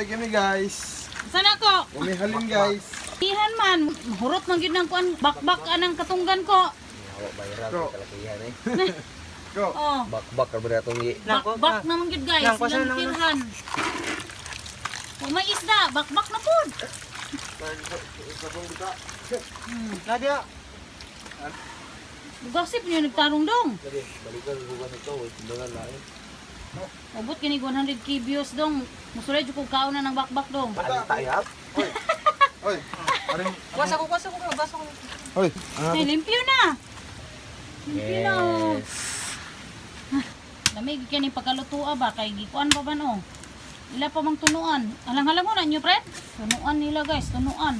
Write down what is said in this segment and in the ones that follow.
Magluto kami, guys. Sana ko. Umihalin, guys. Ihan man, hurot man gyud ng kuan, bakbak anang katunggan ko. Hawa viral Go. kay kalakihan eh. Go. Oh, Bakbak ra ba atong gi. bakbak naman gyud, guys, ilang tirhan. Kung may isda, bakbak na pud. Nadia. Gossip niyo nagtarong dong. Balikan ko ganito, oy tindahan lain. Ubot kini 100K views dong. Musulay jud kog kaon na ng bakbak dong. Tayap. Oy. Aring. Kwasa ko, kwasa ko, kwasa ko. Oy. Ay, limpyo na. Limpyo na. Oh. Lamig kini pagkalutua ba kay gikuan pa ba no? Ila pa mang tunuan. Alang-alang mo na inyo, Fred. Tunuan nila, guys, tunuan.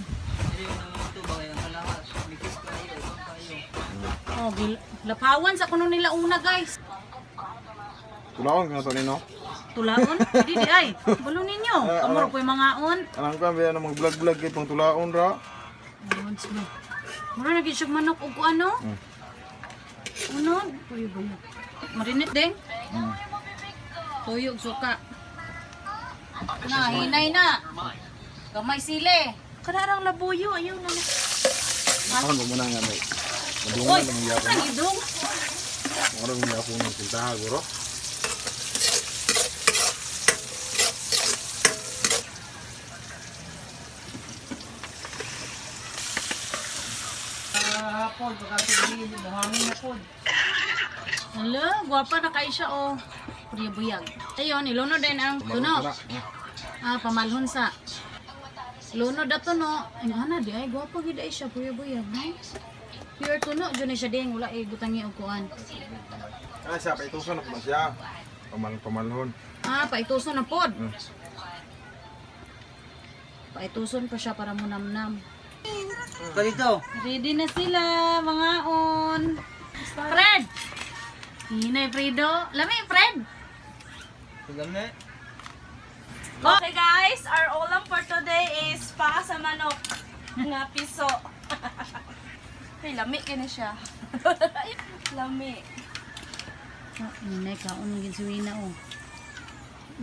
Oh, lapawan sa kuno nila una, guys. Tulaon ka na to nino. Tulaon? Di di ay. Balo ninyo. Kamuro ko'y mangaon. Anang ka biya na mag-vlog-vlog kay pang tulaon ra. Ayun, sige. Mura na gid siya manok og ano? Ano? Puyo ba? Marinate ding. Tuyo og suka. Na, hinay na. Gamay sili. Kanarang labuyo, ayaw na. Akon ba muna nga may. Oy, Madungan lang yapon. ang idong. Mura lang yapon ng sintaha guro. Hapon, pagkatugin, buhangin na po. Hala, gwapa na kay siya oh. Purya buyag. Ayun, iluno din ang tuno. Ah, pamalhon sa. Luno da tuno. Ay, ana di ay gwapa gid ay siya purya buyag. No? Pure tuno jud ni siya ding wala ay gutangi og kuan. Ah, siya paituson na pa siya. Pamal pamalhon. Ah, paituson na pod. Paituson pa siya para munamnam. Ganito. Ready na sila, mga on. Fred! Hinay, Fredo. Lami, Fred! Lami. Okay guys, our ulam for today is paa sa manok nga piso. Ay, lami kini siya. Lami. Oh, hinay, kaon gid si Wina, oh.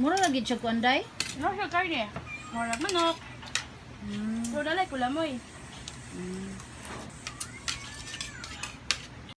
Mura lagi siya kuanday. No siya karne. Mura manok. Pero dalay ko lamoy.